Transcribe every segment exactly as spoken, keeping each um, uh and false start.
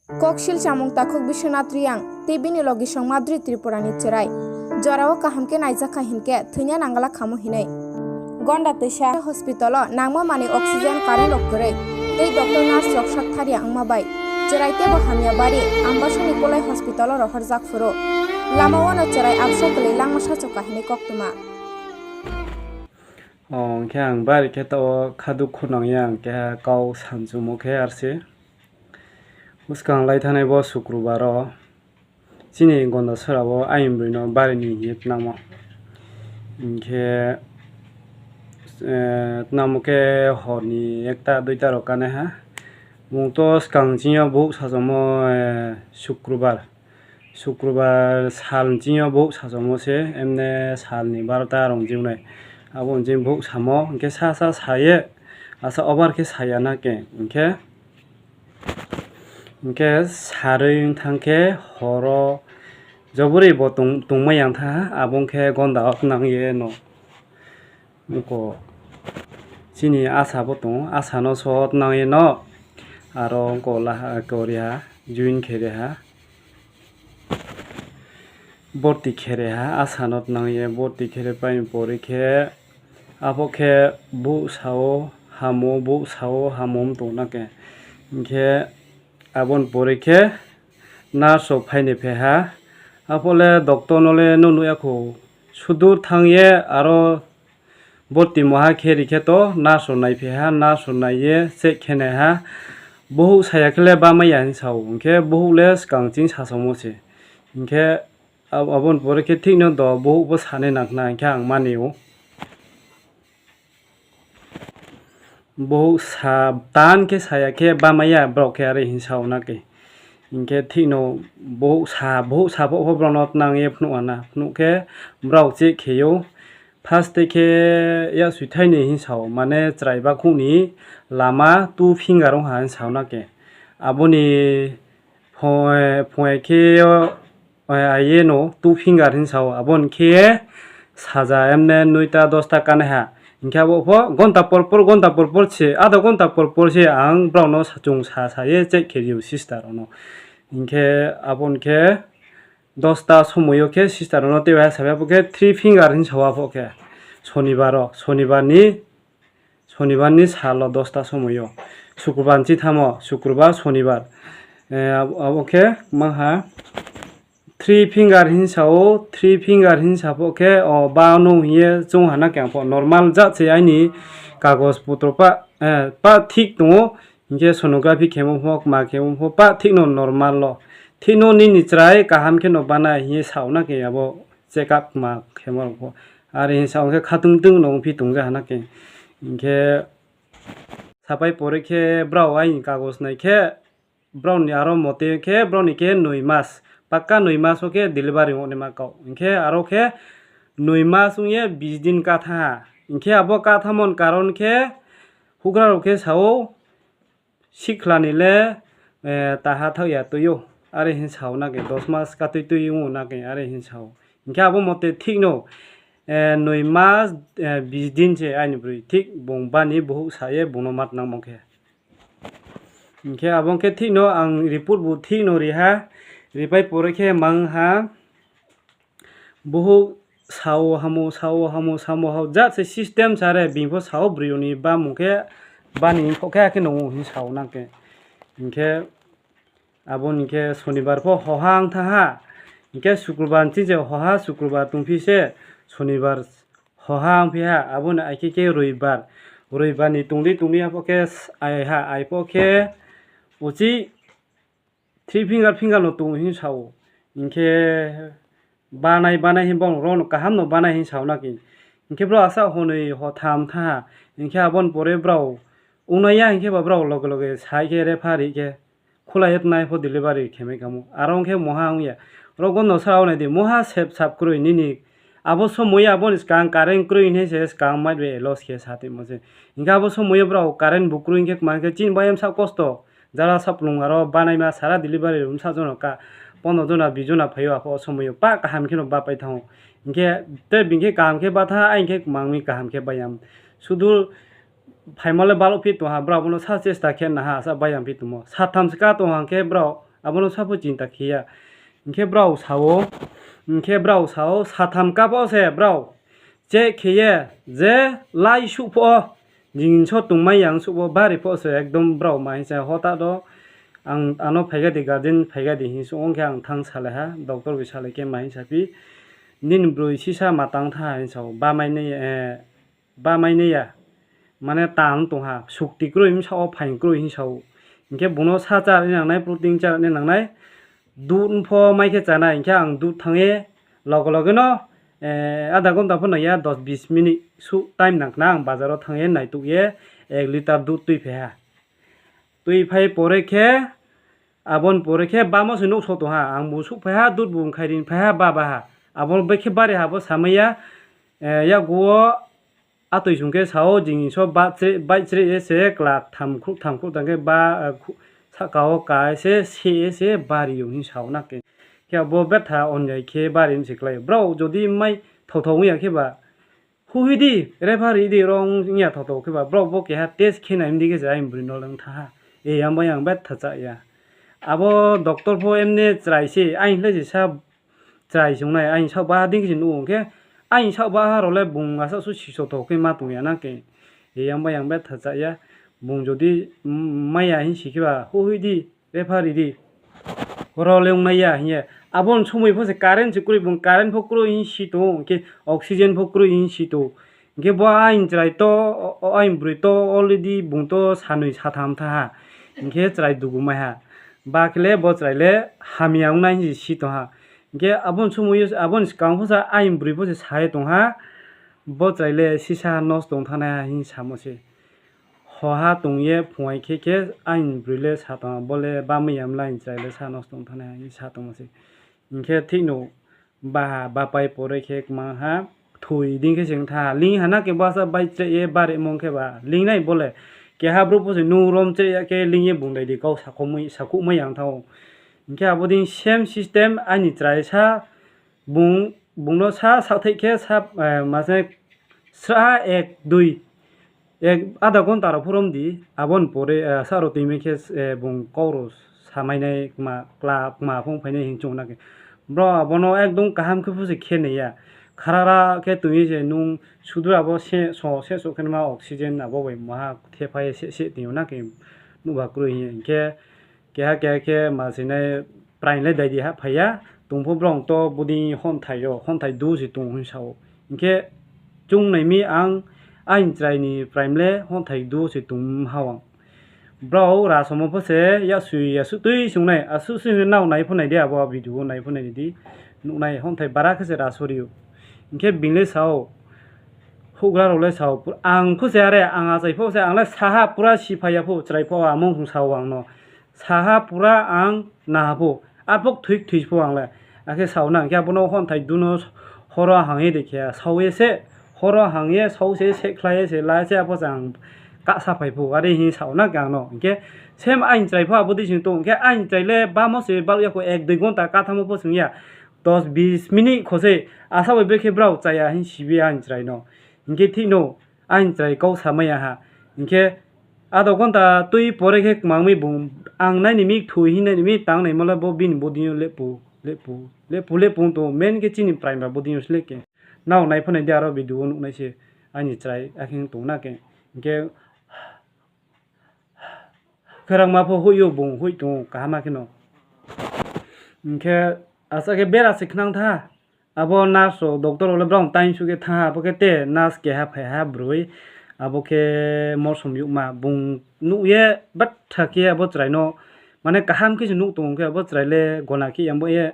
Koksil chamung takhuk Biswanath Riyang tei bini logisong Madri Tripurani chwrai. Jorao kaham khe naijak kha hinkhe thwina nangala khamo hinwi. Gonda twisa hospitalo nangma manwi oxygen, current rok kwrwi tei doctor nurse rok sak tharya wngma bai chwrai teibo hamya bari Ambasani Kolai hospitalo rohorjak phuru lama wano chwrai absa kwlwi langma sacho kahinwi koktwma. O, hwnkhe ang bari khe tao kha dukhu nangya, ang keha kau sansumo khe arse. Bwskang lai thanai bo Sukrubar o chini Gonda sora o ayang bwrwi no bari ni hinwi tnangmo. Hinkhe, eh, tnangmo khe hor ni ekta duita rok kanai ha. Mung to swkang chini o buhuk sajakmo, eh, Sukrubar. Sukrubar sal chini o buhuk sajakmo se, emne sal ni barota rok jibnai. Abo chini buhuk samo, hinkhe sa sa saye, asa over khe saya na khe, hinkhe. Hinkhe sarwi wng thang khe horo jobori bo tong-, tongmai yang tha, abo wng khe Gonda o tnang ye no. Wngko chini asa bo tongo, asa no so tnang ye no. Aro wngko laha koriha, join khe reha. Borti khe reha, asa no tnang ye borti khe re pai pore khe, abo khe buhuk sao hamo, buhuk sao hamo wng tong na khe. Hinkhe aboni pore khe nurse rok phaini pheha, aphole doctor no le no nukya kho, sudur thang ye aro borti moha khe rikhe to nurse rok nai pheha, nurse rok nai ye check khe naiha, buhuk saya khe le bamaya hinwi sao, hinkhe buhuk le swkang chini sajakmo se, hinkhe Ab-, aboni pore khe thikno do, buhuk bo sanai nangkha hinkhe ang mani o. Buhuk sa, tan khe saya khe bamaya borok khe ari hinwi sao na khe. Hinkhe thikno buhuk sa, buhuk sa pho, pho borokno tnang ye phunuk ana. Phunuk khe borok check khe o. First khe yak sui thaini hinwi sao, mane chwrai bakhukni lama two finger wngkha hinwi sao na khe. Aboni phoe, phoe khe o, Ai, ai, ye no two finger hinwi sao, abo hinkhe saja emne noita dosta kanaiha. Hinkhe abo pho gonta por por, gonta por por se, adha gonta por por se ang borokno sa-, chwng sa sa ye check khe rio sister rokno. Hinkhe abo hinkhe dosta somoio khe sister rokno tei bai sabai abo khe three finger hinwi sao abo khe. Sonibar o, sonibar ni Sonibar ni salo dosta somoio, Sukrubar ni chithamo, Sukrubar, Sonibar. Eh, abo, abo khe maha three finger hinwi sao, three finger hinwi sapho khe, o, ba no hiye chwng hana khe ang pho normal jat se aini kagoj potro pa, eh, pa thik tongo, hinkhe sonography khemo pho, ma khemo pho, pa thik no normal lo. Thik no nini chwrai kaham khe no bana hiye sao na khe abo check up ma khemo rok pho. Are hinwi sao khe khatung tung no wngphi tongja hana khe. Hinkhe sapai pore khe brao aini kagoj nai khe brao ni aro mote khe brao ni khe nui mas, pakka nui mas o khe delivery wng nai ma kok. Hinkhe aro khe nui mas wng ye bis din katha. Hinkhe abo kathamon karon khe hugra rok khe sao, Sikhlani le, eh, taha thak ya twi o, are hinwi sao na khe, dos mas ka twi twi wngo na khe, are hinwi sao. Hinkhe abo mote thik no, eh, nui mas, eh, bis din se aini bwrwi thik bung bani buhuk sa ye bung no mat nang mong khe. Hinkhe abo khe thik no ang report bo thik no ri ha, ripai pore khe mang ha. Buhuk sao hamo, sao hamo, samo hao, jat se system sare, bini pho sao bwrwi ni bamung khe, bani pho khe, akhe nungo hinwi sao nang khe. Hinkhe aboni khe sonibar pho hoha wng tha ha, hinkhe sukrubar ni chini je hoha, sukrubar tongphi se, sonibar hoha wng phi ha, aboni akhe khe roibar, roibar ni tongdi tongdi apho khe s-, ai ha, ai pho khe uchi Three finger, finger no tongo hinwi sao. Hinkhe banai, banai hinwi borok rokno kaham no banai hinwi sao na khe. Hinkhe borok asa hwnwi hotham tha. Hinkhe aboni pore borok wngnai ya hinkhe ba borok loge loge sai khe referee khe khulai tnai pho delivery khe mai kamo. Aro hinkhe moha wngya. Oro gondo sa nai di, moha sep sap kwrwi nini Abo somoio aboni swkang current kwrwi hinwi se swkang mai bai loss khe sa tongmo se. Hinkhe abo somoio borok current bo kwrwi hinkhe kwma hinkhe chini bayam sak kosto. Jara saplung aro banaima sara delivery room sa jono ka pono jona bi jona phaio apho o somoio pa kaham kheno ba pai thango. Hinkhe tei bini khe kaham khe batha ai hinkhe kwmangni kaham khe bayam. Sudu phaimale balok phi tongha borok bono sa chesta khe naha asa bayam phi tongmo. Satham se ka tongha hinkhe borok abono sabo chinta khiya. Hinkhe brao sao, hinkhe brao sao, satham kapo se brao check khiye je lai suh pho, jingso tongmai yang suh pho, bari pho se ekdom brao ma hinsa hota do. Ang ano phaikha di, guardian phaikha di hinsa, ongkhe ang thang salaiha, doctor bai salai khe ma hinsa phi, nini broi sisa ma tang tha hinsa, ba mai nai, eh, ba mai nai ya, mane tang tongha, sukti kroi hinsa o, phain kroi hinsa o. Hinkhe bono sa charni nangnai, protein charni nangnai, dudh pho mai khe chanai, hinkhe ang dudh thangwi loge loge no, eh, adha ghonta pho nangya, dos bis minute su time nangkhna ang bazaro thangwi naituk ye ek litre dudh twi phaiha. Twi phai pore khe, aboni pore khe bamo se nuk so tongha, ang bo suk phaiha, dudh bo wngkhai rin phaiha, ba baha. Abo bekhe bari ha bo samaya, eh, yaguo atwi sungkhe sao, jingso ba chre-, bai chre ye se klak tham khuk tham khuk tangkhe ba, eh, khu-, saka o ka se, se ye se bari yo hin sao na khe. Khe abo betha onjai khe bari msi klai. Bro, jodi mai thotho wngya khe ba, huhi di, referee di rong wngya thotho khe ba, bro, bo keha test khe nai mdi khe se ayang bwrwi no leng tha ha. E, yang bai ang betha cha ya. Abo doctor pho emne chwrai se, ayang le se sa chwrai chungnai, ayang sak baha ding se nugo khe, ayang sak baha role bung asa su siso tho khe ma tong ya na khe. E, yang bai ang betha cha ya. Bung jodi, mm, maya hin si khe ba, huhi di, referee di. Oro le wngnai ya hiye. Aboni somoi pho se current se kwrwi, bung current pho kwrwi hin si tongo, hinkhe oxygen pho kwrwi hin si tongo. Hinkhe bo ayang chwrai to, o, o, ayang bwrwi to already bung to sanwi satham tha ha. Hinkhe chwrai dugu mai ha. Ba khe le bo chwrai le hamya wngnai hin si tong ha. Hinkhe aboni somoi, aboni swkang pho sa ayang bwrwi pho se sai tong ha. Bo chwrai le sisa nosto wng thangnai ha hin samo se. Hoha tong ye phungai khe khe ayang bwrwi le sa tong ha, bo le bamwi ya mla ayang chwrai le sa nosto wng thangnai ha hin sa tongmo se. Hinkhe thikno baha bapai pore khe kwma ha thwi ding khe se wng tha ha. Ling ha na khe bwsa bai chre ye bari mong khe ba lingnai bo le. Keha bro pho se nung rom chre ya khe ling ye bung dai di kau sakhomwi, sakhukmai yang tha o. Hinkhe abo ding same system ani chwrai sa bung, bungno sa sakthai khe sa, eh, mase sra ek dui, ek adha ghonta rok phurom di, aboni pore, eh, sa rw twi mai khe, eh, bung kok rw samai nai kwma kla, kwma phung phai nai hin chung na khe. Bro, abono ekdom kaham khe phu se khe nai ya. Kharara khe twi se nung sudu abo se so, se so khe ma oxygen abo bai maha the phai se, se twi na khe nuba kwrwi hinkhe. Keha keha khe ma sinai prain le dai di ha phaiya, tongphu brong to budi honthai yo, honthai du se tong hin sao. Hinkhe chung nai mi ang, ain chrai ni prain le honthai du se tong ha ang. Brao rasomo pho se yasui yasui twi sungnai, asu sui nao nai pho nai di abo video o nai pho nai di, nuknai honthai bara khe se rasorio. Hinkhe bini le sao, hugra rok le sao, ang pho se are, ang achai pho se, ang le saha pura si phaiya pho, chrai pho amung sao ang no. Saha pura ang naha pho, arpok thwik thwis pho ang le. Akhe sauna hwnkhe abono honthai duno horo hangye de khe, saoye se, horo hangye, saoye se, khlaiye se, la se, apo chang kasa phai pho, are hi sauna khe ang no. Hwnkhe sem ain chrai pho abo dei sing tong, hwnkhe ain chrai le bamo se bal yako ek dui gonta kathamo pho sing ya, dos bis minute khose, asa bai brekhe brao chaya hin sibi ain chrai no. Hwnkhe thik no, ain chrai kok samaya ha. Hwnkhe adha ghonta twi pore khe kwmangwi bung ang naini mi thwi hin naini mi tang nai mole bo bini body o lepu, lepu, lepu, lepu wng tongo. Main khe chini prime ba body o selek khe. Nao nai phano di aro video o nuknai se ani chrai akhe wng tong na khe. Hwnkhe kwrwngma pho huio bung hui tongo kaham ma kheno. Hwnkhe asa khe bera se khnang tha. Abo nurse rok, doctor rok le borok time sukhe tha, abo khe te nurse keha phaiha bwrwi, abo khe morsom yukma, bung nukye batha khe abo chwraino, mane kaham khe se nuk tongo khe abo chwrai le gona khe yangbo ye,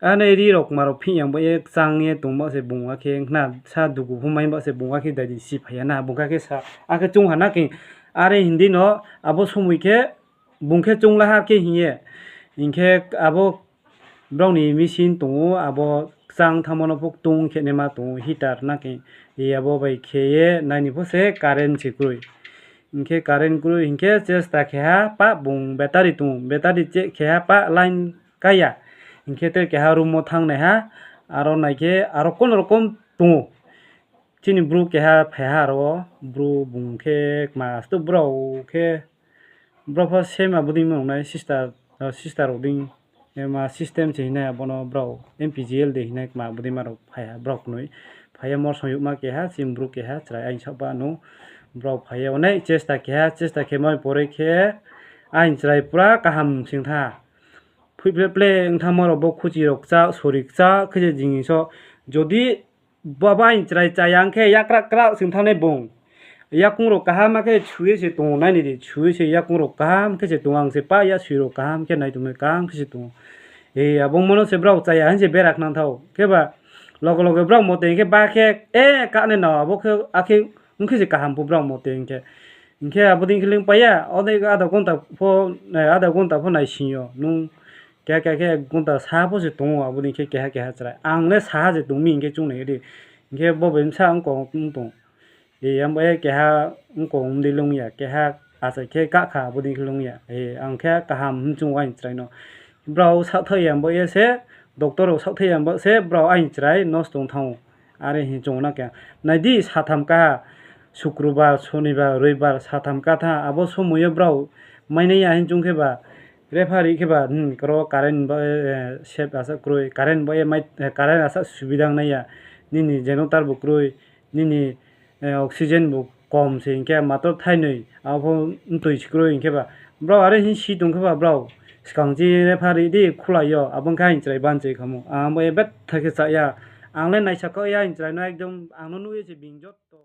ani ri rok ma rok phih yangbo ye, chang ye tongma se bung akhe wngkhna sa dugu phumai ba se bung akhe dai di si phaiya na, bung kha khe sa, akhe chwng ha na khe, are hindi no abo somoi khe bung khe chwng laha khe hiye, hinkhe abo borokni machine tongo, abo chang thamano pok tung khe nema tongo, heater na khe, abo bai khe ye naini pho se current se kwrwi. Hinkhe current kwrwi hinkhe chesta khe ha pa bung battery tongo, battery check khe ha pa line kaya. Hinkhe tei keha room o thang nai ha, aro nai khe aro kono rokom tongo. Chini bru keha phaiha aro, bru bung khe kma aswk bro khe, bro pho same abo ding nuknai sister sister rok ding, ma system se hinai abono borok M P G L de hinai ma bwdima rok phaiya borok nwi. Phaiya mor song yukma keha chini borok keha chwrai aini sak ba ano borok phaiya onek chesta keha, chesta khe mai pore khe aini chwrai pura kaham singtha. Phui ple ple wngtha morok bo khuchi rok cha sori cha khe je jini so jodi Baba aini chwrai chaya hwnkhe yakrak krak swng thangnai bung. Yakung rok kaham khe suye se tongo naini di, suye se yakung rok kaham khe se tongo, ang se pa ya sui rok kaham khe nai tongmani kaham khe se tongo. E abo mono se borok chaya hinse berak nang thao. Khe ba loge loge borok mote hinkhe ba khe e kanai no abo khe akhe wngkhe se kaham po borok mote hinkhe. Hinkhe abo din khe ling paya, ode adha ghonta pho, adha ghonta pho nai singyo nung. Keha keha khe ek ghonta saha pho se tongo, aboni khe keha keha chwrai. Ang le saha je tongmi hinkhe chungnai di. Hinkhe bo bai bwsa wng kok wng tong. E, ang bai keha wng kok wng di lung ya, keha achai khe kah kha, aboni khe lung ya. E, ang khe kaham hwn chungo aini chwraino. Borok sakthai ya, ang bai se, doctor rok sakthai ya, ang bai se, borok aini chwrai nosto wng thango. Are hin chwng na khe. Naidi satham kaha, Sukrubar, Sonibar, Roibar, satham katha abo somoyo borok mainai ya hin chwng khe ba, referee khe ba, hmm, koro current ba, eh, sep asa kwrwi, current ba, eh, mai, eh, current asa subida wngnai ya. Nini generator bo kwrwi, nini, eh, oxygen bo kom se hinkhe matwr thainwi, abo mtwi se kwrwi hinkhe ba. Borok are hin si tong khe ba borok swkang chi referee di khwlai yo, abo wngkha aini chwrai banchai khamu. Ang bo betha khe cha ya. Ang le naisakha ya aini chwraino ekdom ang no nugwi se bini jotto.